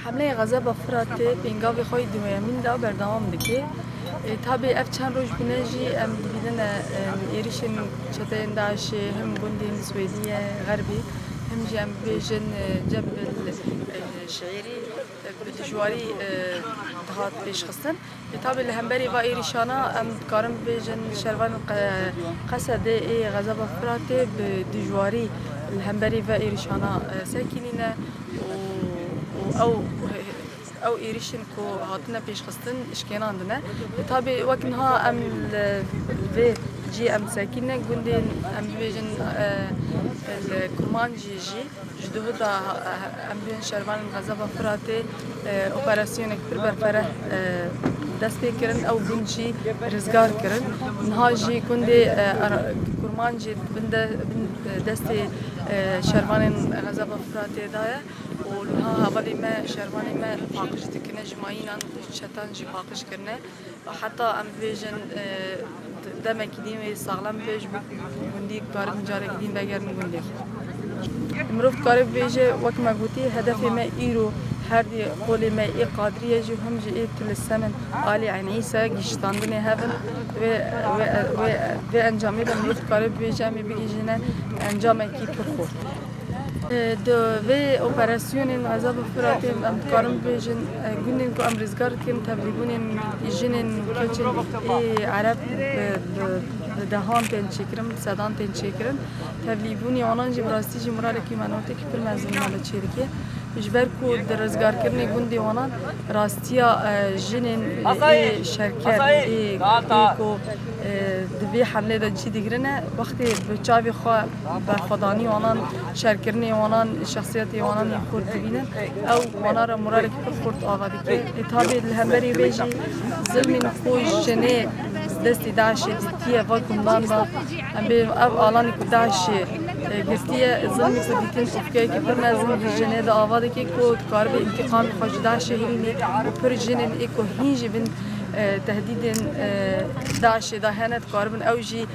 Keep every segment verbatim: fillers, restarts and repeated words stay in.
Hemleyê Xezeba Firatê pêngavê xwe yê duyemîn de berdewam dike. E, tabî ev çend roj bûne jî em dibînine, e, êrişên çeteyên DAIŞê him gundên Swêdiyê, Xerbî, him jî em bibêjin, e, Cebil, e, Şeîrî, e, bi dijwarî, e, dihat pêşxistin. E, tabî li hemberî va êrişana em dikarin bibêjin şervanên qe-, Qesedê ê Xezeba Firatê bi dijwarî li hemberî ve êrişana, e, sekînîne û, û ew, ew êrişên ku hatine pêşxistin şkênandine. E, tabî wek niha em li vê cî em sekînine gundên em bibêjin, e, li Kurmancî jî. Ji duhida, eh, em bên şervanên Xezeba Firatê, eh, operasyonek pir berfereh, eh, dest pê kirin, ew gund jî rizgar kirin. Niha jî gundê, eh, Ar-, Kurmancê bin de, bin, eh, destê, eh, şervanên Xezeba Firatê de ye û niha hevalê me, şervanê me paqij dikine, ji mayînan çetan jî paqij kirine. Heta em bibêjin, e, demekî din wê saxlem be, ji bo gundî karibin carekî din vegerin gundê xwe. Mirov dikare bibêje, wek me gotî, hedefê me îro herdî qolê me ê Qadriyê jî him jî ê Tilisemin alî Eyn Îsa gihîştandinê hev in. Wê, wê, wê, vê encamê de mirov dikare bibêje, em ê bigihîjine encamekî pir xurt. Di vê operasyonên Xezeba Firatê em dikarin bibêjin, e, gundên ku em rizgar dikin, tevlîbûnên jinên keçên ê Ereb bi, bi, bi dehan tên çêkirin, bi sedan tên çêkirin. Tevlîbûnê wanan jî bi rastî jî moralekî menotekî pir mezin mala çêdike. Ji ber ku di rizgarkirinê gundê wanan rastiya, e, jinên ê şerker, ê, ê ku, e, di vê hemlê de cî digirine, wextê bi çavê xwe berxwedanî wanan, şerkirinê wanan, şexsiyetê wanan yên xurt dibînin, ew wana re moralekî pir xurt ava dike. Ê, tabê li hemberî vê jî zilmên ku jinê destê DAIŞê dîtiye va gundan de, em bê ev alanê ku DAIŞê, e, girtiye, zilmê ku dîtin ûfkeyekî pir mezin di jinê de ava dike ku dikaribe întîqamê xwe ji DAIŞê hilîne û pir jinên ê ku hîn jî bin, e, tehdîdên, e, DAIŞê de hene, dikaribin ew jî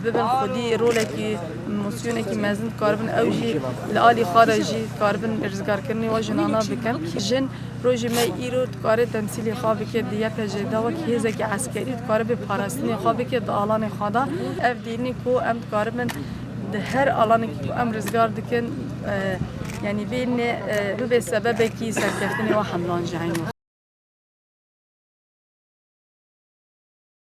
bibin xwedî rolekî, emosyonekî mezin, dikaribin ew jî li alî xwe de jî dikaribin rizgarkirinê we jinana bikin. Jin rojê me îro dikare temsîlê xwe bike di Y P G de wek hêzekî eskerî, dikare bê parastinê xwe bike di alanê xwe de. Ev dînî ku em dikaribin di her alanekî ku em rizgar dikin, e, yanî bêne, e, bibe sebebekî serkeftinê we hemlan jî eynî.